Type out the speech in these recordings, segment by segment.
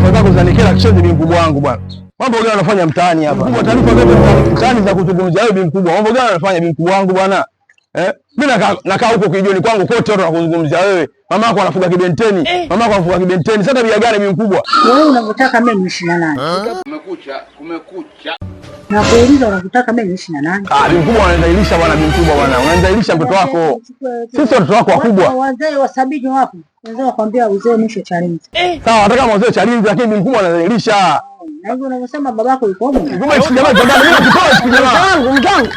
Taarifa zako zinanikera kishenzi, bi mkubwa wangu bwana. Mambo gani unafanya mtaani hapa? Mkubwa, taarifa zote mtaani za kuzungumzia wewe bi mkubwa. Mambo gani unafanya bi mkubwa wangu bwana? Eh? Mimi nakaa huko kijoni kwangu kote watu wanakuzungumzia wewe. Mama yako anafuga kibenteni. Mama yako anafuga kibenteni. Sasa tabia gani bi mkubwa? Wewe unavyotaka mimi niishi na nani? Kumekucha, kumekucha. Na kuuliza unavyotaka mimi niishi na nani? Ah, bi mkubwa unanidhalilisha bwana, bi mkubwa bwana. Unanidhalilisha mtoto wako. Sisi watoto wako wakubwa. Wazee wa sabini wapo. Wazee wakwambia uzee mwisho Chalinze. Sawa, hata kama wazee Chalinze, lakini bi mkubwa anadhalilisha. Na hivyo unavyosema babako yuko huko. Mkubwa, hichi jamaa cha mimi nakitoa hichi jamaa. Mke wangu, mke wangu.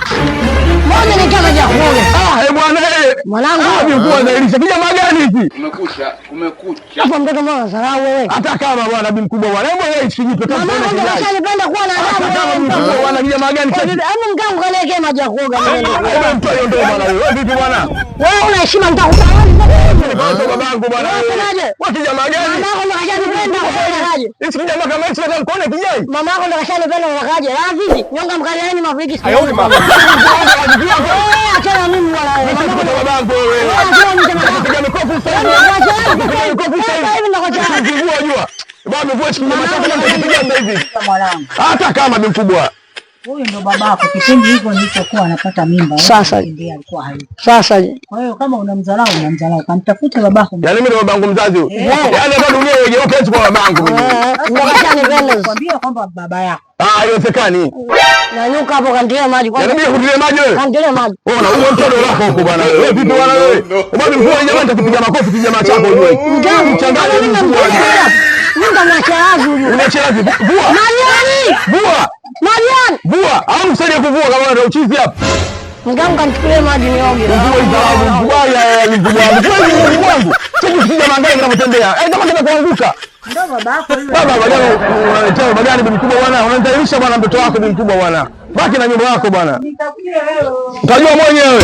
Moja ni kama ya kuoga. Ah, eh bwana eh. Mwanangu. Ah, bi mkubwa anadhalilisha. Kijamaa gani hichi? Kumekucha, kumekucha. Hapo mtoto mwana sarau wewe. Hata kama bwana bi mkubwa bwana. Hebu wewe hichi kitu Mama yangu ndo kashanipenda kuwa na Hata adabu. kama bi mkubwa bwana, kijamaa gani cha? Hebu mke wangu kaniwekee maji ya kuoga mimi. Hebu mtoe hiyo ndoo bwana wewe. Wewe vipi bwana? Wewe una heshima nitakupa. Wewe babangu bwana wewe. Unasemaje? Wewe kijamaa gani? Mama yako ndo kashanipenda unatakaje? Hichi kijamaa kama hichi hata mkono kijai. Mama yako ndo kashanipenda unatakaje? La vipi? Nyonga mkaliani mafiki. Eh, achana mimi bwana wewe. Mimi kwa babangu wewe. Achana mimi tena. Piga mikofi sasa hivi. Piga mikofi sasa Sasa hivi. hivi nakuacha. Kivua jua. Baba mvua hichi kijamaa chako na kupiga sasa hivi. Mwanangu. Hata kama bi mkubwa. Huyu ndo babako kipindi hiko nilichokuwa anapata mimba. Sasa. Ndiye alikuwa hayupo. Sasa Kwa hiyo kama unamdharau unamdharau, kamtafute babako. Yaani mimi ndo babangu mzazi huyu. Yaani hata dunia igeuke eti kwa babangu mimi. ndo kashanipenda. Nakwambia kwamba baba yako. Ah, haiwezekani. Nanyuka hapo kantilia maji Yaani kwanza. mimi kutilia maji wewe. Kantilia maji. Wewe unaua mtoto wako huko bwana wewe. Wewe vipi bwana wewe? Bwana mvua jamani, nitakupiga makofi kijamaa chako ujue. Mke wangu, Mchanganye mimi mkubwa. Mimi nitamwachia wazi huyu. Unaachia wazi? Vua. Mariani! Vua. Mariani! Vua. Au msaidie kuvua kama una uchizi hapa. Mke wangu kanichukulie maji nioge. Mvua hizo mkubwa ya mkubwa wangu. Kweli mkubwa wangu. Sasa kija mangae kinapotembea. Eh, kama kinakuanguka. Ndo babako yule. Baba baba unaletea baba gani bi mkubwa bwana? Unanidhalilisha bwana mtoto wako bi mkubwa bwana. Baki na nyumba yako bwana. Nitakuja wewe. Utajua mwenyewe.